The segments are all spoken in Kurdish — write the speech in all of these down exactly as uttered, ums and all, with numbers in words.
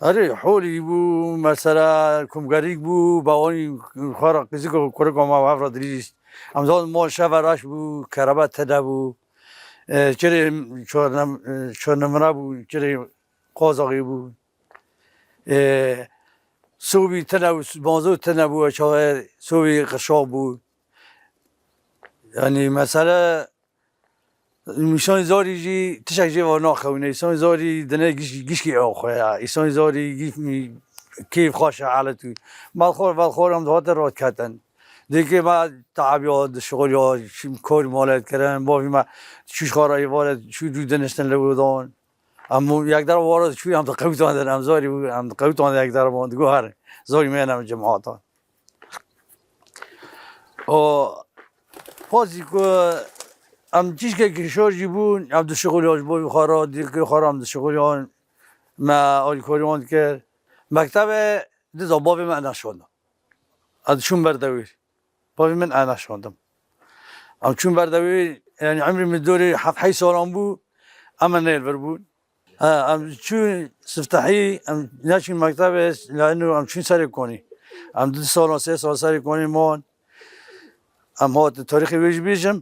Erê, holî bû, mesela komgerîk bû, bawanî xwe re qîzik û kurik ma hev re dirîst. Em zan mal şeve reş bû, kerebe tede bû. E, çirê çornem-, e, çornemire bû, çirê qazaxî bû. E, sobî tine bû, banzo tine bû, çaxê sobî qirşax bû. Yanî mesele, însanê zarî jî tiştek jê ve naxewîne. Însanê zarî dine giş-, gişkî ew xwe ya. Însanê zarî giş-, keyf xweş e, elet û. Malxor, velxor em dihate rat ketin. Dêkê me teabiya, dişixuliya, şî-, kor malê dikirin. Bavî me çû ji xwe re êvarê çû dû diniştin li wê dan. Em yekdera wara diçû, em diqewtandin, em zarî bû, em diqewtandin yekdera wan digo herin. Zarî me ne cematan. O, pazî ku em tişkekî şor jî bûn, em dişixuliyan ji bo xwe re, dîrkê xwe re em dişixuliyan, me alîkarî wan dikir. Mektebê diza bavê me neşanda. Ez çûm ber dewîr. Bavê min ez neşandim. Em çûn ber dewîr, yanî emrî min dorê heft heyş salan bû, em nêl vir bûn. Ha, em çûn siftehî, em neçûn mektebê, lano em çûn serê konî. Em du salan, sê sal serê konî man. Em hatin tarîxê wê jî bêjim,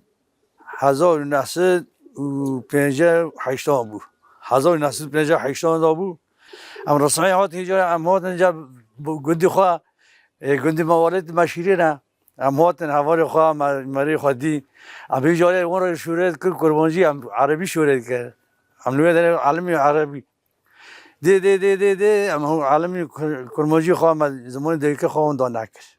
hezar û neh sed û pêncî û heştan bû. Hezar û neh sed û pêncî û heştan de bû. Em resmî hatin îca, em hatin îca gundî xwe, e, gundî me welêt me şîrîn e. Em hatin hevalê xwe, me, merê xwe dî. Em vî carê wan re şûret kir kurmancî, em erebî şûret kir. Em li wê derê elimî erebî. Dê, dê, dê, dê, dê, em hûn elimî kur-, kurmancî xwe, me zimanê dayikê xwe hûn da nekir.